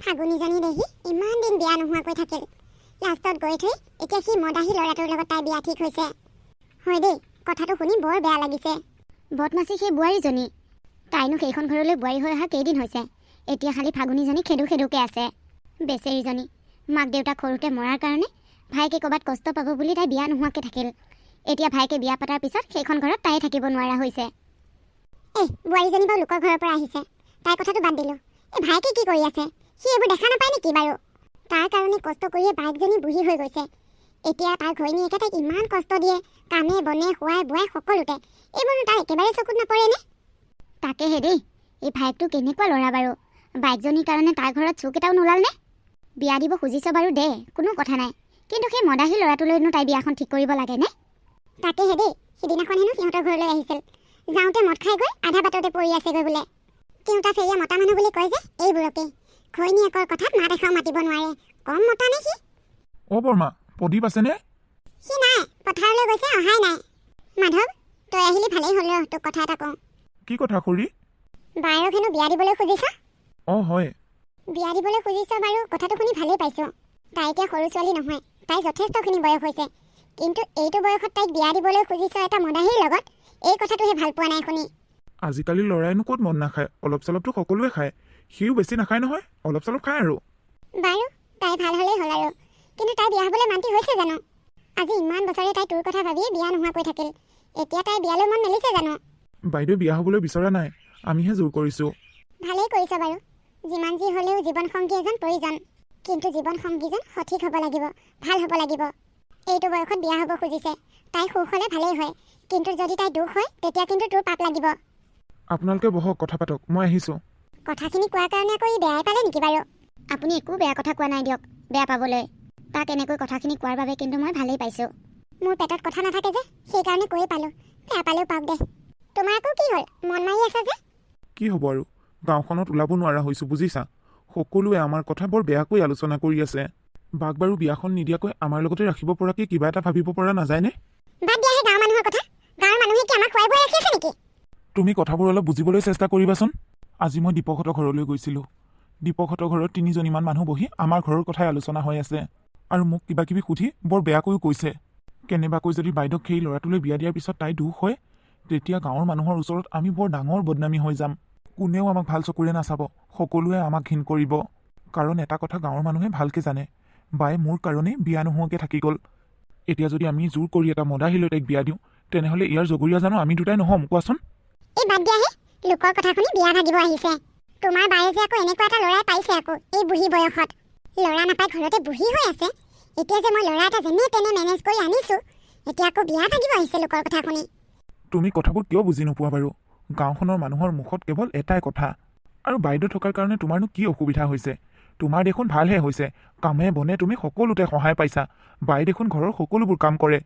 ফাগুনীজনী দেহি ইমান দিন বিয়া নোহোৱাকৈ থাকিল, লাষ্টত গৈ থৈ এতিয়া সি মদাহী ল'ৰাটোৰ লগত তাই বিয়া ঠিক হৈছে। হয় দেই, কথাটো শুনি বৰ বেয়া লাগিছে। বদমাচি সেই বোৱাৰীজনী। তাইনো সেইখন ঘৰলৈ বোৱাৰী হৈ অহা কেইদিন হৈছে? এতিয়া খালি ফাগুনীজনী খেদো খেদোকে আছে। বেচেৰীজনী, মাক দেউতাক সৰুতে মৰাৰ কাৰণে ভায়েকে ক'ৰবাত কষ্ট পাব বুলি তাই বিয়া নোহোৱাকৈ থাকিল। এতিয়া ভায়েকে বিয়া পতাৰ পিছত সেইখন ঘৰত তাই থাকিব নোৱাৰা হৈছে। এই বোৱাৰীজনী বাৰু লোকৰ ঘৰৰ পৰা আহিছে, তাইৰ কথাটো বাদ দিলোঁ। এই ভায়েকে কি কৰি আছে? সি এইবোৰ দেখা নাপায় নেকি বাৰু? তাৰ কাৰণে কষ্ট কৰিয়ে বায়েকজনী বুঢ়ী হৈ গৈছে। এতিয়া তাৰ ঘৈণীয়েকে তাইক ইমান কষ্ট দিয়ে, কামে বনে, খোৱাই বোৱাই সকলোতে। এইবোৰনো তাৰ একেবাৰে চকুত নপৰেনে? তাকেহে দেই, এই ভায়েকটো কেনেকুৱা ল'ৰা বাৰু? বায়েকজনীৰ কাৰণে তাৰ ঘৰত চুক এটাও নোলালনে? বিয়া দিব খুজিছ বাৰু দে, কোনো কথা নাই, কিন্তু সেই মদাহী ল'ৰাটোলৈনো তাই বিয়াখন ঠিক কৰিব লাগেনে? তাকেহে দেই, সিদিনাখন হেনো সিহঁতৰ ঘৰলৈ আহিছিল। যাওঁতে মদ খাই গৈ আধা বাটতে পৰি আছেগৈ বোলে। কেওটা ফেৰীয়া মতা মানুহ বুলি কয় যে এইবোৰকে। ঘৈণীয়েকৰ কথাত মাত এষাৰ মাতিব নোৱাৰে। কম মতা নে সি? অ' বৰমা, প্ৰদীপ আছেনে? সি নাই, পথাৰলৈ গৈছে, অহাই নাই। মাধৱ, তই আহিলি ভালেই হ'ল। ৰ, তোক কথা এটা কওঁ। কি কথা খুৰী? বায়েৰক হেনো বিয়া দিবলৈ খুজিছ? অঁ, হয়। বিয়া দিবলৈ খুজিছ বাৰু, কথাটো শুনি ভালেই পাইছোঁ। তাই এতিয়া সৰু ছোৱালী নহয়, তাই যথেষ্টখিনি বয়স হৈছে। কিন্তু এইটো বয়সত তাইক বিয়া দিবলৈ খুজিছ এটা মদাহীৰ লগত, এই কথাটোহে ভাল পোৱা নাই শুনি। আজিকালি ল'ৰাইনো ক'ত মদ নাখায়? অলপ চলপতো সকলোৱে খায়। সিও বেছি নাখায় নহয়, অলপ চলপ খায় আৰু। বাৰু, তাই ভাল হ'লেই হ'ল আৰু। কিন্তু তাই বিয়া হ'বলৈ মান্তি হৈছে জানো? আজি ইমান বছৰে তাই তোৰ কথা ভাবিয়ে বিয়া নোহোৱাকৈ থাকিল। এতিয়া তাই বিয়ালৈ মন মেলিছে জানো? বাইদেউ বিয়া হ'বলৈ বিচৰা নাই, আমিহে জোৰ কৰিছোঁ। ভালেই কৰিছ বাৰু। যিমান যি হ'লেও জীৱন সংগী এজন প্ৰয়োজন, কিন্তু জীৱন সংগীজন সঠিক হ'ব লাগিব, ভাল হ'ব লাগিব। এইটো বয়সত বিয়া হ'ব খুজিছে, তাই সুখ হ'লে ভালেই হয়। কিন্তু যদি তাই দুখ হয়, তেতিয়া কিন্তু তোৰ পাপ লাগিব। আপোনালোকে বহক, কথা পাতক, মই আহিছোঁ। কথাখিনি কোৱাৰ কাৰণে আকৌ ই বেয়াই পালে নেকি বাৰু? আপুনি একো বেয়া কথা কোৱা নাই দিয়ক বেয়া পাবলৈ। তাক এনেকৈ কথাখিনি কোৱাৰ বাবে কিন্তু মই ভালেই পাইছোঁ। মোৰ পেটত কথা নাথাকে যে, সেইকাৰণে কৈয়ে পালোঁ। বেয়া পালেও পাওক দে। তোমাৰ আকৌ কি হ'ল, মন মাৰি আছা যে? কি হ'ব আৰু, গাঁওখনত ওলাব নোৱাৰা হৈছোঁ বুজিছা। সকলোৱে আমাৰ কথা বৰ বেয়াকৈ আলোচনা কৰি আছে। বাক বাৰু বিয়াখন নিদিয়াকৈ আমাৰ লগতে ৰাখিব পৰাকৈ কিবা এটা ভাবিব পৰা নাযায়নে? বাদ দিয়াহে গাঁৱৰ মানুহৰ কথা। গাঁৱৰ মানুহে কি আমাক খুৱাই বোৱাই ৰাখি আছে নেকি? তুমি কথাবোৰ অলপ বুজিবলৈ চেষ্টা কৰিবাচোন। আজি মই দীপকহঁতৰ ঘৰলৈ গৈছিলোঁ। দীপকহঁতৰ ঘৰত তিনিজনীমান মানুহ বহি আমাৰ ঘৰৰ কথাই আলোচনা হৈ আছে আৰু মোক কিবা কিবি সুধি বৰ বেয়াকৈও কৈছে। কেনেবাকৈ যদি বাইদেউক সেই ল'ৰাটোলৈ বিয়া দিয়াৰ পিছত তাই দুখ হয়, তেতিয়া গাঁৱৰ মানুহৰ ওচৰত আমি বৰ ডাঙৰ বদনামী হৈ যাম। কোনেও আমাক ভাল চকুৰে নাচাব, সকলোৱে আমাক ঘিণ কৰিব। কাৰণ এটা কথা গাঁৱৰ মানুহে ভালকৈ জানে, বায়ে মোৰ কাৰণেই বিয়া নোহোৱাকৈ থাকি গ'ল। এতিয়া যদি আমি জোৰ কৰি এটা মদাহীলৈ তাইক বিয়া দিওঁ, তেনেহ'লে ইয়াৰ জগৰীয়া জানো আমি দুটাই নহ'ম, কোৱাচোন? এই বাদ দিয়াহে, লোকৰ কথা শুনি বিয়া ভাগিব আহিছে। তোমাৰ বায়ে যে আকৌ এনেকুৱা এটা ল'ৰাই পাইছে আকৌ এই বুঢ়ী বয়সত। ল'ৰা নাপাই ঘৰতে বুঢ়ী হৈ আছে। এতিয়া যে মই ল'ৰা এটা যেনে তেনে মেনেজ কৰি আনিছো, এতিয়া আকৌ বিয়া ভাগিব আহিছে লোকৰ কথা শুনি। তুমি কথাবোৰ কিয় বুজি নোপোৱা বাৰু? গাঁওখনৰ মানুহৰ মুখত কেৱল এটাই কথা। আৰু বাইদেউ থকাৰ কাৰণে তোমাৰনো কি অসুবিধা হৈছে? তোমাৰ দেখোন ভালহে হৈছে, কামে বনে তুমি সকলোতে সহায় পাইছা। বাই দেখোন ঘৰৰ সকলোবোৰ কাম কৰে।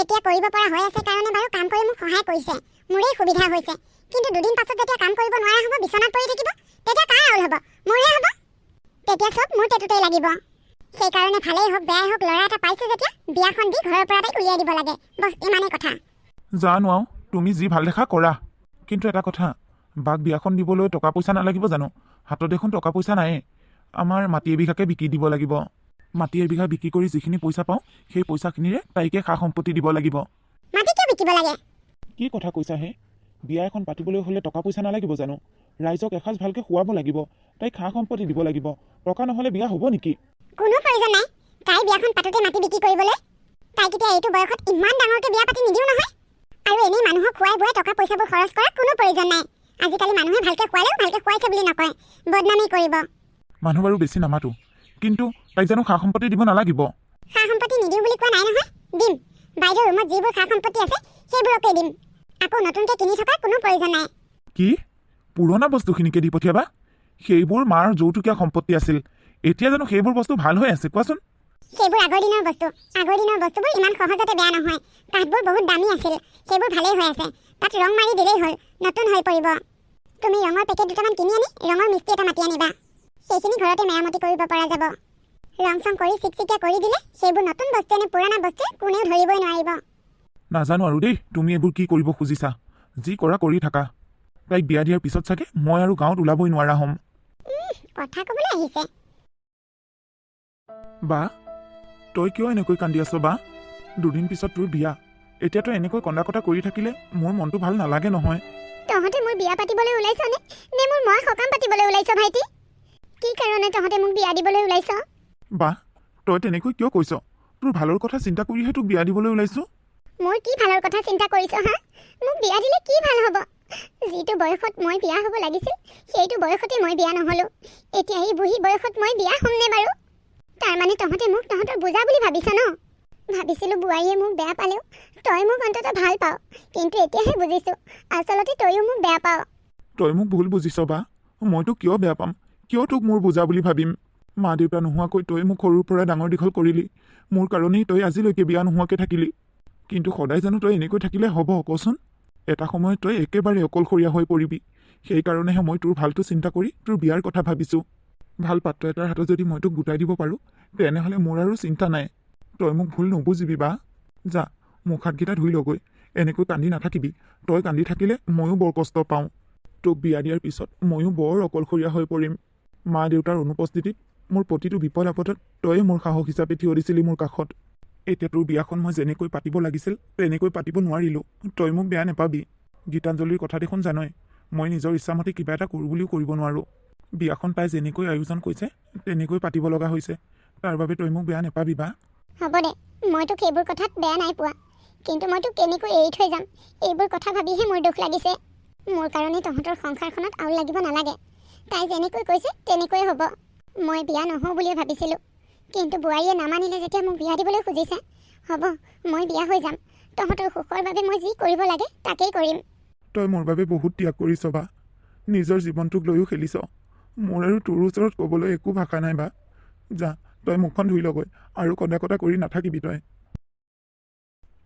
এতিয়া কৰিব পৰা হৈ আছে কাৰণে বাৰু কাম কৰি মোক সহায় কৰিছে, মোৰেই সুবিধা হৈছে। কিন্তু দুদিন পাছত যেতিয়া কাম কৰিব নোৱাৰা হ'ব, বিচনাত পৰি থাকিব, তেতিয়া কাৰ আউল হ'ব? মোৰহে হ'ব। তেতিয়া চব মোৰ টেটুতেই লাগিব। সেইকাৰণে ভালেই হওক বেয়াই হওক, ল'ৰা এটা পাইছো যেতিয়া বিয়াখন দি ঘৰৰ পৰা তাইক উলিয়াই দিব লাগে, বছ ইমানেই কথা। জানো আৰু, তুমি যি ভাল দেখা কৰা। কিন্তু এটা কথা, বাক বিয়াখন দিবলৈ টকা পইচা নালাগিব জানো? হাতত দেখোন টকা পইচা নায়েই। আমাৰ মাটি এবিঘাকে বিকি দিব লাগিব। মাটি এবিঘা বিক্ৰী কৰি যিখিনি পইচা পাওঁ, সেই পইচাখিনিৰে তাইকে সা সম্পত্তি দিব লাগিব। মাটি কিয় বিকিব লাগে? কি কথা কৈছা হে? বিয়া এখন পাতিবলৈ হ'লে টকা পইচা নালাগিব জানো? ৰাইজক এসাঁজ ভালকৈ খুৱাব লাগিব, তাইক সা সম্পত্তি দিব লাগিব। টকা নহ'লে বিয়া হ'ব নেকি? কোনো প্ৰয়োজন নাই তাইৰ বিয়াখন পাতোতে মাটি বিক্ৰী কৰিবলৈ। তাইক এতিয়া এইটো বয়সত ইমান ডাঙৰকৈ বিয়া পাতি নিদিওঁ নহয়। আৰু এনেই মানুহক খুৱাই বোৱাই টকা পইচাবোৰ খৰচ কৰাৰ কোনো প্ৰয়োজন নাই। আজিকালি মানুহে ভালকৈ খুৱালেও ভালকৈ খুৱাইছে বুলি নকয়, বদনামেই কৰিব। মানুহ বাৰু বেছি নামাতো, কিন্তু তাইক জানো সা সম্পত্তি দিব নালাগিব? সা সম্পত্তি নিদিওঁ বুলি কোৱা নাই নহয়, দিম। বাইদেউৰ ৰুমত যিবোৰ সা সম্পত্তি আছে সেইবোৰকে দিম। আকৌ নতুনকৈ কিনি থকাৰ কোনো প্ৰয়োজন নাই। কি, পুৰণা বস্তুখিনিকে দি পঠিয়াবা? সেইবোৰ মাৰ যৌতুকীয়া সম্পত্তি আছিল। এতিয়া জানো সেইবোৰ বস্তু ভাল হৈ আছে, কোৱাচোন? সেইবোৰ আগৰ দিনৰ বস্তু। আগৰ দিনৰ বস্তুবোৰ ইমান সহজতে বেয়া নহয়। কাঠবোৰ বহুত দামী আছিল, সেইবোৰ ভালেই হৈ আছে। তাত ৰং মাৰি দিলেই হ'ল, নতুন হৈ পৰিব। তুমি ৰঙৰ পেকেট দুটামান কিনি আনি ৰঙৰ মিস্ত্ৰী এটা মাতি আনিবা। সেইখিনি ঘৰতে মেৰামতি কৰিব পৰা যাব। ৰং চং কৰি চিকচিকীয়া কৰি দিলে সেইবোৰ নতুন বস্তু নে পুৰণা বস্তু কোনেও ধৰিবই নোৱাৰিব। নাজানো আৰু দেই, তুমি এইবোৰ কি কৰিব খুজিছা। যি কৰা কৰি থাকা। তাইক বিয়া দিয়াৰ পিছত চাগে মই আৰু গাঁৱত ওলাবই নোৱাৰা হ'ম। কথা ক'বলৈ আহিছে। বা, তই কিয় এনেকৈ কান্দি আছ বা? দুদিন পিছত তোৰ বিয়া, এতিয়া তই এনেকৈ কন্দা কটা কৰি থাকিলে মোৰ মনটো ভাল নালাগে নহয়। তহঁতে মোৰ বিয়া পাতিবলৈ ওলাইছ নে নে মোৰ মই সকাম পাতিবলৈ ওলাইছ ভাইটি? কি কাৰণে তহঁতে মোক বিয়া দিবলৈ ওলাইছ? বা, তই তেনেকৈ কিয় কৈছ? তোৰ ভালৰ কথা চিন্তা কৰিহে তোক বিয়া দিবলৈ ওলাইছো। মোৰ কি ভালৰ কথা চিন্তা কৰিছ হা? মোক বিয়া দিলে কি ভাল হ'ব? যিটো বয়সত মই বিয়া হ'ব লাগিছিল, সেইটো বয়সতে মই বিয়া নহ'লো। এতিয়া এই বুঢ়ী বয়সত মই বিয়া হ'মনে বাৰু? তাৰমানে তহঁতে মোক তহঁতৰ বোজা বুলি ভাবিছ ন? ভাবিছিলোঁ বোৱাৰীয়ে মোক বেয়া পালেও তই মোক অন্ততঃ ভাল পাৱ, কিন্তু এতিয়াহে বুজিছোঁ, আচলতে তয়ো মোক বেয়া পাৱ। তই মোক ভুল বুজিছ বা। মই তোক কিয় বেয়া পাম? কিয় তোক মোৰ বোজা বুলি ভাবিম? মা দেউতা নোহোৱাকৈ তই মোক সৰুৰ পৰা ডাঙৰ দীঘল কৰিলি। মোৰ কাৰণেই তই আজিলৈকে বিয়া নোহোৱাকৈ থাকিলি। কিন্তু সদায় জানো তই এনেকৈ থাকিলে হ'ব, কচোন? এটা সময়ত তই একেবাৰে অকলশৰীয়া হৈ পৰিবি। সেইকাৰণেহে মই তোৰ ভালটো চিন্তা কৰি তোৰ বিয়াৰ কথা ভাবিছোঁ। ভাল পাত্ৰ এটাৰ হাতত যদি মই তোক গোটাই দিব পাৰোঁ, তেনেহ'লে মোৰ আৰু চিন্তা নাই। তই মোক ভুল নুবুজিবি বা। যা, মুখ হাতকেইটা ধুই লগৈ, এনেকৈ কান্দি নাথাকিবি। তই কান্দি থাকিলে ময়ো বৰ কষ্ট পাওঁ। তোক বিয়া দিয়াৰ পিছত ময়ো বৰ অকলশৰীয়া হৈ পৰিম। মা দেউতাৰ অনুপস্থিতিত মোৰ প্ৰতিটো বিপদ আপদত তয়ে মোৰ সাহস হিচাপে থিয় দিছিলি মোৰ কাষত। এতিয়া তোৰ বিয়াখন মই যেনেকৈ পাতিব লাগিছিল তেনেকৈ পাতিব নোৱাৰিলোঁ, তই মোক বেয়া নাপাবি। গীতাঞ্জলিৰ কথা দেখোন জানই, মই নিজৰ ইচ্ছামতে কিবা এটা কৰোঁ বুলিও কৰিব নোৱাৰোঁ। বিয়াখন তাই যেনেকৈ আয়োজন কৰিছে তেনেকৈ পাতিব লগা হৈছে, তাৰ বাবে তই মোক বেয়া নাপাবি বা। হ'ব দে, মই তোক সেইবোৰ কথাত বেয়া নাই পোৱা, কিন্তু মই তোক কেনেকৈ এৰি থৈ যাম, এইবোৰ কথা ভাবিহে মোৰ দুখ লাগিছে। মোৰ কাৰণে তহঁতৰ সংসাৰখনত আউল লাগিব নালাগে। তাই যেনেকৈ কৈছে তেনেকৈয়ে হ'ব। মই বিয়া নহওঁ বুলিয়ে ভাবিছিলোঁ, কিন্তু বোৱাৰীয়ে নামানিলে যেতিয়া মোক বিয়া দিবলৈ খুজিছে, হ'ব, মই বিয়া হৈ যাম। তহঁতৰ সুখৰ বাবে মই যি কৰিব লাগে তাকেই কৰিম। তই মোৰ বাবে বহুত ত্যাগ কৰিছ বা, নিজৰ জীৱনটোক লৈও খেলিছ। মোৰ আৰু তোৰ ওচৰত ক'বলৈ একো ভাষা নাই বা। যা, তই মুখখন ধুই লগৈ, আৰু কন্দা কটা কৰি নাথাকিবি তই।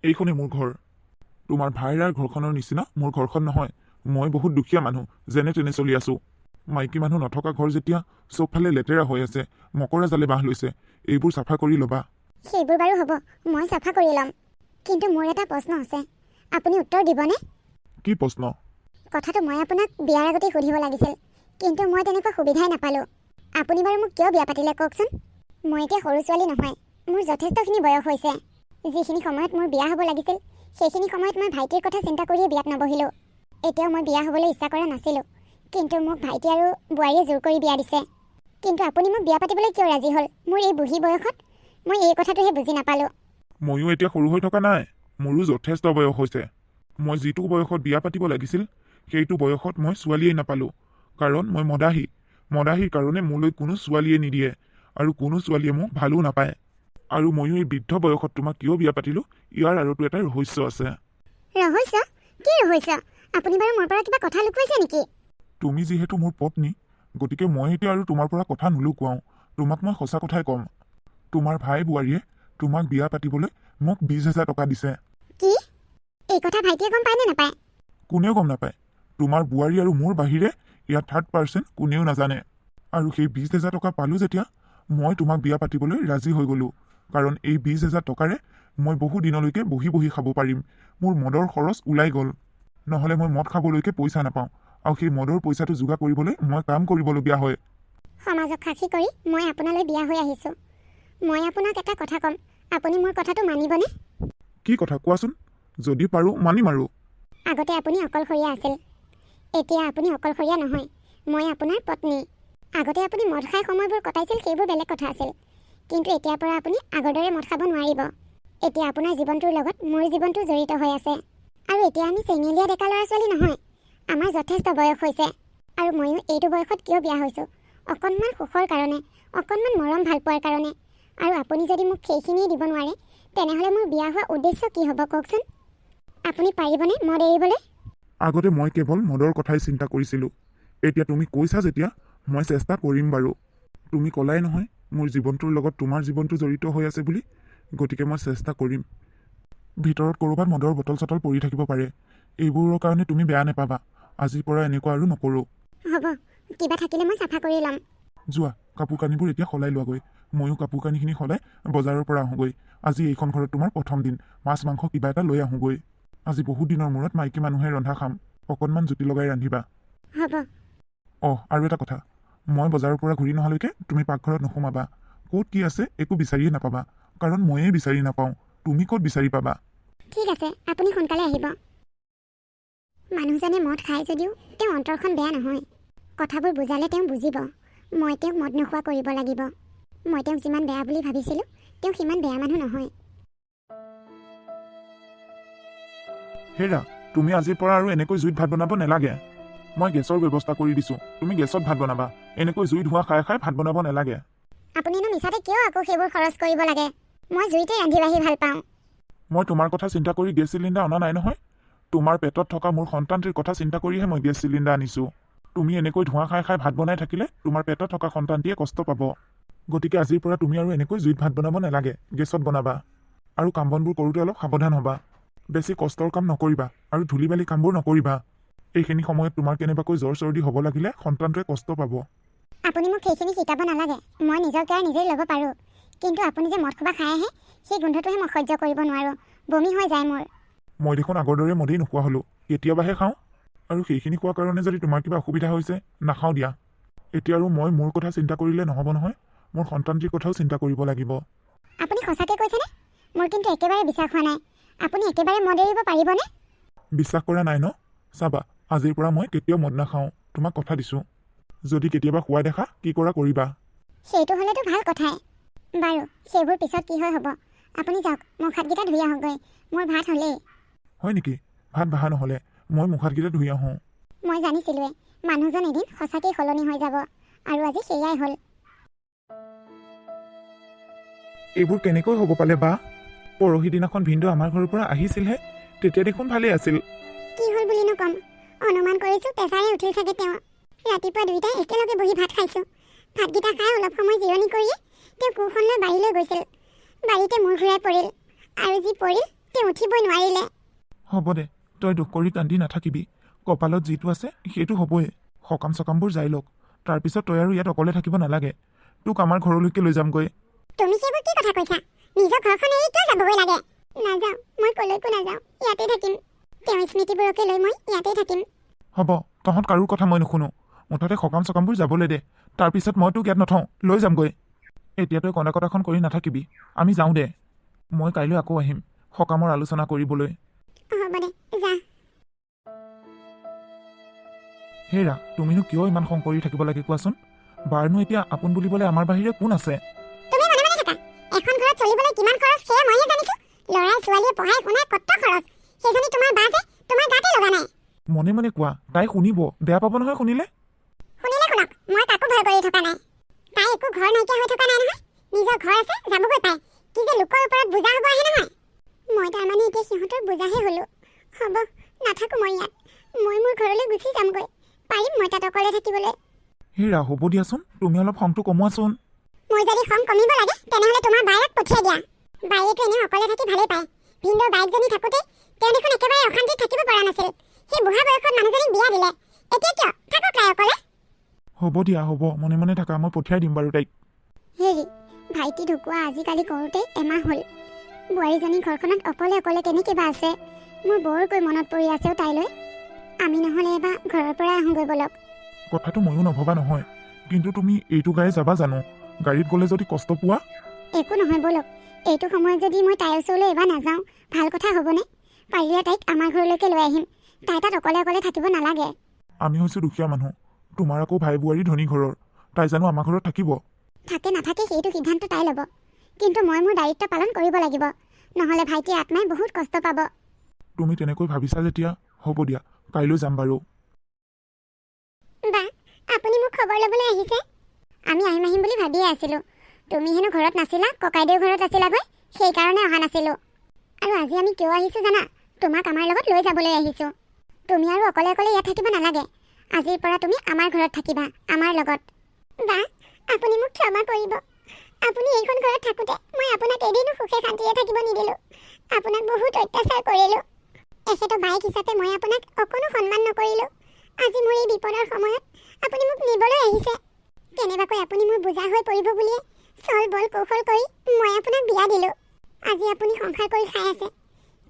এইখনেই মোৰ ঘৰ। তোমাৰ ভাইৰাৰ ঘৰখনৰ নিচিনা মোৰ ঘৰখন নহয়। মই বহুত দুখীয়া মানুহ, যেনে তেনে চলি আছোঁ। মাইকী মানুহ নথকা ঘৰ যেতিয়া চবফালে লেতেৰা হৈ আছে, মকৰা জালে বাহ লৈছে। এইবোৰ চাফা কৰি ল'বা। সেইবোৰ বাৰু হ'ব, মই চাফা কৰি ল'ম। কিন্তু মোৰ এটা প্ৰশ্ন আছে, আপুনি উত্তৰ দিবনে? কি প্ৰশ্ন? কথাটো মই আপোনাক বিয়াৰ আগতেই সুধিব লাগিছিল, কিন্তু মই তেনেকুৱা সুবিধাই নাপালোঁ। আপুনি বাৰু মোক কিয় বিয়া পাতিলে কওকচোন? মই এতিয়া সৰু ছোৱালী নহয়, মোৰ যথেষ্টখিনি বয়স হৈছে। যিখিনি সময়ত মোৰ বিয়া হ'ব লাগিছিল, সেইখিনি সময়ত মই ভাইটিৰ কথা চিন্তা কৰিয়ে বিয়াত নবহিলোঁ। এতিয়াও মই বিয়া হ'বলৈ ইচ্ছা কৰা নাছিলোঁ, কিন্তু মোক ভাইটি আৰু বোৱাৰীয়ে জোৰ কৰি বিয়া দিছে। কিন্তু আপুনি মোক বিয়া পাতিবলৈ কিয় ৰাজি হ'ল মোৰ এই বুঢ়ী বয়সত? মই এই কথাটোহে বুজি নাপালোঁ। ময়ো এতিয়া সৰু হৈ থকা নাই, মোৰো যথেষ্ট বয়স হৈছে। মই যিটো বয়সত বিয়া পাতিব লাগিছিল, সেইটো বয়সত মই ছোৱালীয়েই নাপালোঁ, কাৰণ মই মদাহী। মদাহীৰ কাৰণে মোলৈ কোনো ছোৱালীয়ে নিদিয়ে আৰু কোনো ছোৱালীয়ে মোক ভালো নাপায়। আৰু ময়ো এই বৃদ্ধ বয়সত তোমাক কিয় বিয়া পাতিলোঁ, ইয়াৰ আঁৰতো এটা ৰহস্য আছে। ৰহস্য? কি ৰহস্য? আপুনি বাৰু মোৰ পৰা কিবা কথা লুকুৱাইছে নেকি? তুমি যিহেতু মোৰ পত্নী, গতিকে মই এতিয়া আৰু তোমাৰ পৰা কথা নুলুকুৱাওঁ। তোমাক মই সঁচা কথাই ক'ম। তোমাৰ ভাই বোৱাৰীয়ে তোমাক বিয়া পাতিবলৈ মোক 20,000 টকা দিছে। কি? এই কথা ভাইটিয়ে গম পায় নে নাপায়? কোনেও গম নাপায়। তোমাৰ বোৱাৰী আৰু মোৰ বাহিৰে ইয়াত থাৰ্ড পাৰ্চন কোনেও নাজানে। আৰু সেই 20,000 টকা পালোঁ যেতিয়া মই তোমাক বিয়া পাতিবলৈ ৰাজি হৈ গ'লোঁ, কাৰণ এই 20,000 টকাৰে মই বহু দিনলৈকে বহি বহি খাব পাৰিম। মোৰ মদৰ খৰচ ওলাই গ'ল। নহ'লে মই মদ খাবলৈকে পইচা নাপাওঁ, আৰু সেই মদৰ পইচাটো যোগাৰ কৰিবলৈ মই কাম কৰিবলগীয়া হয়। সমাজক সাক্ষী কৰি মই আপোনালৈ বিয়া হৈ আহিছোঁ। মই আপোনাক এটা কথা ক'ম, আপুনি মোৰ কথাটো মানিবনে? কি কথা কোৱাচোন, যদি পাৰোঁ মানিম আৰু। আগতে আপুনি অকলশৰীয়া আছিল, এতিয়া আপুনি অকলশৰীয়া নহয়, মই আপোনাৰ পত্নী। আগতে আপুনি মদ খাই সময়বোৰ কটাইছিল, সেইবোৰ বেলেগ কথা আছিল, কিন্তু এতিয়াৰ পৰা আপুনি আগৰ দৰে মদ খাব নোৱাৰিব। এতিয়া আপোনাৰ জীৱনটোৰ লগত মোৰ জীৱনটো জড়িত হৈ আছে। আৰু এতিয়া আমি চেঙেলীয়া ডেকা ল'ৰা ছোৱালী নহয়, আমাৰ যথেষ্ট বয়স হৈছে। আৰু ময়ো এইটো বয়সত কিয় বিয়া হৈছোঁ? অকণমান সুখৰ কাৰণে, অকণমান মৰম ভাল পোৱাৰ কাৰণে। আৰু আপুনি যদি মোক সেইখিনিয়ে দিব নোৱাৰে, তেনেহ'লে মোৰ বিয়া হোৱা উদ্দেশ্য কি হ'ব কওকচোন? আপুনি পাৰিবনে মদ এৰিবলৈ? আগতে মই কেৱল মদৰ কথাই চিন্তা কৰিছিলোঁ, এতিয়া তুমি কৈছা যেতিয়া মই চেষ্টা কৰিম বাৰু। তুমি ক'লাই নহয় মোৰ জীৱনটোৰ লগত তোমাৰ জীৱনটো জড়িত হৈ আছে বুলি, গতিকে মই চেষ্টা কৰিম। ভিতৰত ক'ৰবাত মদৰ বটল চটল পৰি থাকিব পাৰে, এইবোৰৰ কাৰণে তুমি বেয়া নাপাবা। আজিৰ পৰা এনেকুৱা আৰু নকৰোঁ। হ'ব, কিবা থাকিলে মই চাফা কৰি ল'ম। যোৱা, কাপোৰ কানিবোৰ এতিয়া সলাই লোৱাগৈ। ময়ো কাপোৰ কানিখিনি সলাই বজাৰৰ পৰা আহোঁগৈ। আজি এইখন ঘৰত তোমাৰ প্ৰথম দিন, মাছ মাংস কিবা এটা লৈ আহোঁগৈ। আজি বহুত দিনৰ মূৰত মাইকী মানুহে ৰন্ধা খাম, অকণমান জুতি লগাই ৰান্ধিবা। হ'ব। অঁ, আৰু এটা কথা, মই বজাৰৰ পৰা ঘূৰি নহালৈকে তুমি পাকঘৰত নোসোমাবা। ক'ত কি আছে একো বিচাৰিয়ে নাপাবা, কাৰণ ময়ে বিচাৰি নাপাওঁ, তুমি ক'ত বিচাৰি পাবা? ঠিক আছে, আপুনি সোনকালে আহিব। মানুহজনে মদ খায় যদিও তেওঁৰ অন্তৰখন বেয়া নহয়। কথাবোৰ বুজালে তেওঁ বুজিব। মই তেওঁক মদ নোখোৱা কৰিব লাগিব। মই তেওঁক যিমান বেয়া বুলি ভাবিছিলোঁ, তেওঁ সিমান বেয়া মানুহ নহয়। হেৰা, তুমি আজিৰ পৰা আৰু এনেকৈ জুইত ভাত বনাব নালাগে। মই গেছৰ ব্যৱস্থা কৰি দিছোঁ, তুমি গেছত ভাত বনাবা। এনেকৈ জুই ধোঁৱা খাই খাই ভাত বনাব নালাগে। আপুনিনো মিছাতে কিয় আকৌ সেইবোৰ খৰচ কৰিব লাগে? মই জুইতে ৰান্ধি বাঢ়ি ভাল পাওঁ। মই তোমাৰ কথা চিন্তা কৰি গেছ চিলিণ্ডাৰ অনা নাই নহয়। তোমাৰ পেটত থকা মোৰ সন্তানটিৰ কথা চিন্তা কৰিহে মই গেছ চিলিণ্ডাৰ আনিছোঁ। তুমি এনেকৈ ধোঁৱা খাই খাই ভাত বনাই থাকিলে তোমাৰ পেটত থকা সন্তানটিয়ে কষ্ট পাব। গতিকে আজিৰ পৰা তুমি আৰু এনেকৈ জুইত ভাত বনাব নালাগে, গেছত বনাবা। আৰু কাম বনবোৰ কৰোঁতে অলপ সাৱধান হ'বা। বেছি কষ্টৰ কাম নকৰিবা আৰু ধূলি বালি কামবোৰ নকৰিবা। এইখিনি সময়ত তোমাৰ কেনেবাকৈ জ্বৰ চৰ্দি হ'ব লাগিলে সন্তানটোৱে কষ্ট পাব। আপুনি মোক সেইখিনি শিকাব নালাগে। মই নিজৰ কেয়াৰ নিজেই ল'ব পাৰোঁ। কিন্তু আপুনি যে মদ খোবা খাই আহে, সেই গোন্ধটোহে মই সহ্য কৰিব নোৱাৰোঁ। বমি হৈ যায় মোৰ। মই দেখোন আগৰ দৰে মদেই নোখোৱা হ'লোঁ, কেতিয়াবাহে খাওঁ। আৰু সেইখিনি খোৱাৰ কাৰণে যদি তোমাৰ কিবা অসুবিধা হৈছে, নাখাওঁ দিয়া। এতিয়া আৰু মই মোৰ কথা চিন্তা কৰিলে নহ'ব নহয়, মোৰ সন্তানটিৰ কথাও চিন্তা কৰিব লাগিব। আপুনি সঁচাকৈ কৈছেনে? মোৰ কিন্তু একেবাৰে বিশ্বাস হোৱা নাই। আপুনি একেবাৰে মদ এৰিব পাৰিবনে? বিশ্বাস কৰা নাই ন? চাবা, আজিৰ পৰা মই কেতিয়াও মদ নাখাওঁ, তোমাক কথা দিছোঁ। যদি কেতিয়াবা খোৱা দেখা, কি কৰা কৰিবা। সেইটো হ'লেতো ভাল কথাই। বাৰু, সেইবোৰ পিছত কি হয় হ'ব। আপুনি যাওক, মুখ হাতকেইটা ধুই আহকগৈ। মোৰ ভাত হ'লেই। হয় নেকি? ভাত বাঢ়া নহ'লে, মই মুখ হাতকেইটা ধুই আহোঁ। মই জানিছিলোঁৱে মানুহজন এদিন সঁচাকেই সলনি হৈ যাব, আৰু আজি সেয়াই হ'ল। এইবোৰ কেনেকৈ হ'ব পালে বা? পৰহি দিনাখন ভিনদেউ আমাৰ ঘৰৰ পৰা আহিছিলহে, তেতিয়া দেখোন ভালেই আছিল। কি হ'ল বুলিনো ক'ম? অনুমান কৰিছোঁ প্ৰেছাৰে উঠিল চাগে তেওঁ। ৰাতিপুৱা দুয়োটাই একেলগে বহি ভাত খাইছোঁ। ভাতকেইটা খাই অলপ সময় জিৰণি কৰিয়ে তেওঁ কোৰখন লৈ বাৰীলৈ গৈছিল। বাৰীতে মূৰ ঘূৰাই পৰিল, আৰু যি পৰিল তেওঁ উঠিবই নোৱাৰিলে। হ'ব দে, তই দুখ কৰি কান্দি নাথাকিবি। কপালত যিটো আছে সেইটো হ'বই। সকাম চকামবোৰ যাই লওক, তাৰপিছত তই আৰু ইয়াত অকলে থাকিব নালাগে। তোক আমাৰ ঘৰলৈকে লৈ যামগৈ। তুমি সেইবোৰ কি কথা কৈছা? নিজৰ ঘৰখন এৰি কিয় যাবগৈ লাগে? নাযাওঁ, মই ক'লৈকো নাযাওঁ, ইয়াতেই থাকিম। তেওঁৰ স্মৃতিবোৰকে লৈ মই ইয়াতেই থাকিম। হ'ব, তহঁত কাৰোৰ কথা মই নুশুনো। মুঠতে সকাম চকামবোৰ যাবলৈ দে, তাৰপিছত মই তোক ইয়াত নথওঁ, লৈ যামগৈ। এতিয়া তই কন্দা কটাখন কৰি নাথাকিবি, আমি যাওঁ দে। মই কাইলৈ আকৌ আহিম সকামৰ আলোচনা কৰিবলৈ। হ'ব দে, যা। হেৰা, তুমিনো কিয় ইমান খং কৰি থাকিব লাগে কোৱাচোন? বাৰনো এতিয়া আপোন বুলিবলৈ আমাৰ বাহিৰে কোন আছে? তুমি মনে মনে থাকা। এখন ঘৰত চলিবলৈ কিমান খৰচ সেয়া মইহে জানিছোঁ। ল'ৰাই ছোৱালীয়ে পঢ়াই শুনাই কত খৰচ। সেইজনী তোমাৰ বা যে তোমাৰ গাতে লগা নাই। মনে মনে কোৱা, তাই শুনিব, বেয়া পাব নহয় শুনিলে। শুনিলে শুনক, মই কাকো ভয় কৰি থকা নাই। তাই একো ঘৰ নাইকিয়া হৈ থকা নাই নহয়, নিজৰ ঘৰ আছে, যাবগৈ পায়। কি যে লোকৰ ওপৰত বোজা হ'ব আহে নহয়। মই তাৰমানে এতিয়া সিহঁতৰ বোজাহে হ'লো। হ'ব, নাথাকো মই ইয়াত। মই মোৰ ঘৰলৈ গুচি যামগৈ। পাৰিম মই তাত অকলে থাকিবলৈ। হেৰা, হ'ব দিয়াচোন, তুমি অলপ খংটো কমোৱাচোন। মোৰ যদি খং কমিব লাগে, তেনেহ'লে তোমাৰ বায়েক পঠিয়াই দিয়া। বায়েতো এনেও অকলে থাকি ভালেই পায়। ভিনদেউৰ বায়েকজনী থাকোঁতে তেওঁ দেখোন একেবাৰে অশান্তিত থাকিব পৰা নাছিল। সেই বুঢ়া বয়সত মানুহজনীক বিয়া দিলে। এতিয়া কিয় থাকক তাই অকলে। হ'ব দিয়া, হ'ব, মনে মনে থাকা, মই পঠিয়াই দিম বাৰু তাইক। হেৰি, ভাইটি ঢুকোৱা আজিকালি কৰোঁতে এমাহ হ'ল। বোৱাৰীজনী ঘৰখনত অকলে অকলে কেনেকৈ বা আছে, মোৰ বৰকৈ মনত পৰি আছে অ' তাইলৈ। আমি নহ'লে এবাৰ ঘৰৰ পৰাই আহোঁগৈ ব'লক। কথাটো ময়ো নভবা নহয়, কিন্তু তুমি এইটো গাড়ী যাবা জানো? গাড়ীত গ'লে যদি কষ্ট পোৱা? একো নহয়, ব'লক। এইটো সময়ত যদি মই তাইৰ ওচৰলৈ এবাৰ নাযাওঁ, ভাল কথা হ'বনে? পাৰিলে তাইক আমাৰ ঘৰলৈকে লৈ আহিম। তাই তাত অকলে অকলে থাকিব নালাগে। আমি হৈছোঁ দুখীয়া মানুহ, তোমাৰ আকৌ ভাই বোৱাৰী ধনী ঘৰৰ। তাই জানো আমাৰ ঘৰত থাকিব? থাকে নাথাকে সেইটো সিদ্ধান্ত তাই ল'ব, কিন্তু মই মোৰ দায়িত্ব পালন কৰিব লাগিব। নহ'লে ভাইটিৰ আত্মাই বহুত কষ্ট পাব। তুমি তেনেকৈ ভাবিছা যেতিয়া হ'ব দিয়া, কাইলৈ যাম বাৰু। বা, আপুনি মোক খবৰ ল'বলৈ আহিছে? আমি আহিম আহিম বুলি ভাবিয়ে আছিলোঁ। তুমি হেনো ঘৰত নাছিলা, ককাইদেউৰ ঘৰত আছিলাগৈ, সেইকাৰণে অহা নাছিলোঁ। আৰু আজি আমি কিয় আহিছোঁ জানা? তোমাক আমাৰ লগত লৈ যাবলৈ আহিছোঁ। তুমি আৰু অকলে অকলে ইয়াত থাকিব নালাগে। আজিৰ পৰা তুমি আমাৰ ঘৰত থাকিবা, আমাৰ লগত। বা, আপুনি মোক ক্ষমা কৰিব। আপুনি এইখন ঘৰত থাকোঁতে মই আপোনাক এদিনো সুখে শান্তিৰে থাকিব নিদিলোঁ। আপোনাক বহুত অত্যাচাৰ কৰিলোঁ। এখেতৰ বায়েক হিচাপে মই আপোনাক অকণো সন্মান নকৰিলোঁ। আজি মোৰ এই বিপদৰ সময়ত আপুনি মোক নিবলৈ আহিছে। কেনেবাকৈ আপুনি মোৰ বোজা হৈ পৰিব বুলিয়ে চল বল কৌশল কৰি মই আপোনাক বিয়া দিলোঁ। আজি আপুনি সংসাৰ কৰি খাই আছে,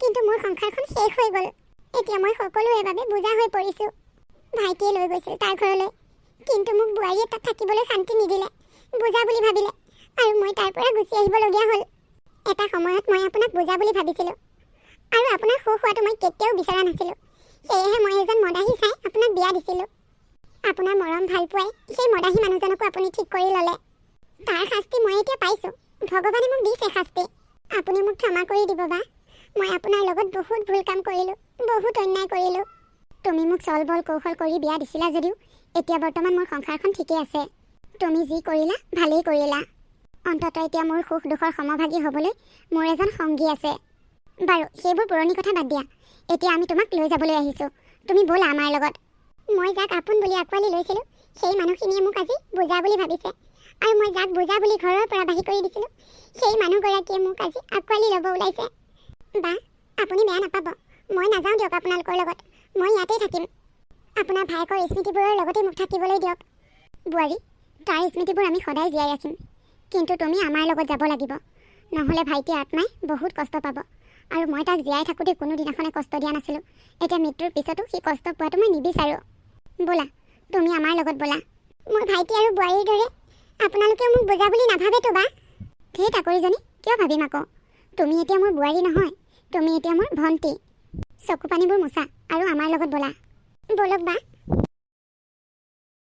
কিন্তু মোৰ সংসাৰখন শেষ হৈ গ'ল। এতিয়া মই সকলোৰে বাবে বোজা হৈ পৰিছোঁ। ভাইটিয়ে লৈ গৈছিল তাৰ ঘৰলৈ, কিন্তু মোক বোৱাৰীয়ে তাত থাকিবলৈ শান্তি নিদিলে, বোজা বুলি ভাবিলে, আৰু মই তাৰ পৰা গুচি আহিবলগীয়া হ'ল। এটা সময়ত মই আপোনাক বুজা বুলি ভাবিছিলোঁ আৰু আপোনাৰ সুখ হোৱাটো মই কেতিয়াও বিচৰা নাছিলোঁ। সেয়েহে মই এজন মদাহী চাই আপোনাক বিয়া দিছিলোঁ। আপোনাৰ মৰম ভাল পোৱাই সেই মদাহী মানুহজনকো আপুনি ঠিক কৰি ল'লে। তাৰ শাস্তি মই এতিয়া পাইছোঁ। ভগৱানে মোক দিছে শাস্তি। আপুনি মোক ক্ষমা কৰি দিব বা। মই আপোনাৰ লগত বহুত ভুল কাম কৰিলোঁ, বহুত অন্যায় কৰিলোঁ। তুমি মোক চল বল কৌশল কৰি বিয়া দিছিলা যদিও এতিয়া বৰ্তমান মোৰ সংসাৰখন ঠিকেই আছে। তুমি যি কৰিলা ভালেই কৰিলা। অন্ততঃ এতিয়া মোৰ সুখ দুখৰ সমভাগী হ'বলৈ মোৰ এজন সংগী আছে। বাৰু, সেইবোৰ পুৰণি কথা বাদ দিয়া। এতিয়া আমি তোমাক লৈ যাবলৈ আহিছোঁ। তুমি ব'লা আমাৰ লগত। মই যাক আপোন বুলি আঁকোৱালি লৈছিলোঁ, সেই মানুহখিনিয়ে মোক আজি বোজা বুলি ভাবিছে আৰু মই যাক বোজা বুলি ঘৰৰ পৰা বাহিৰ কৰি দিছিলোঁ, সেই মানুহগৰাকীয়ে মোক আজি আঁকোৱালি ল'ব ওলাইছে। বা, আপুনি বেয়া নাপাব, মই নাযাওঁ দিয়ক আপোনালোকৰ লগত। মই ইয়াতেই থাকিম। আপোনাৰ ভায়েকৰ স্মৃতিবোৰৰ লগতেই মোক থাকিবলৈ দিয়ক। বোৱাৰী, তাৰ স্মৃতিবোৰ আমি সদায় জীয়াই ৰাখিম, কিন্তু তুমি আমাৰ লগত যাব লাগিব। নহ'লে ভাইটিৰ আত্মাই বহুত কষ্ট পাব। আৰু মই তাক জীয়াই থাকোঁতে কোনো দিনাখনে কষ্ট দিয়া নাছিলোঁ। এতিয়া মৃত্যুৰ পিছতো সি কষ্ট পোৱাটো মই নিবিচাৰোঁ। ব'লা, তুমি আমাৰ লগত ব'লা। মোৰ ভাইটি আৰু বোৱাৰীৰ দৰে আপোনালোকেও মোক বোজা বুলি নাভাবেতো বা? ধেই টাকৰিজনী, কিয় ভাবিম আকৌ? তুমি এতিয়া মোৰ বোৱাৰী নহয়, তুমি এতিয়া মোৰ ভণ্টি। চকু পানীবোৰ মোচা আৰু আমাৰ লগত ব'লা। ব'লক বা।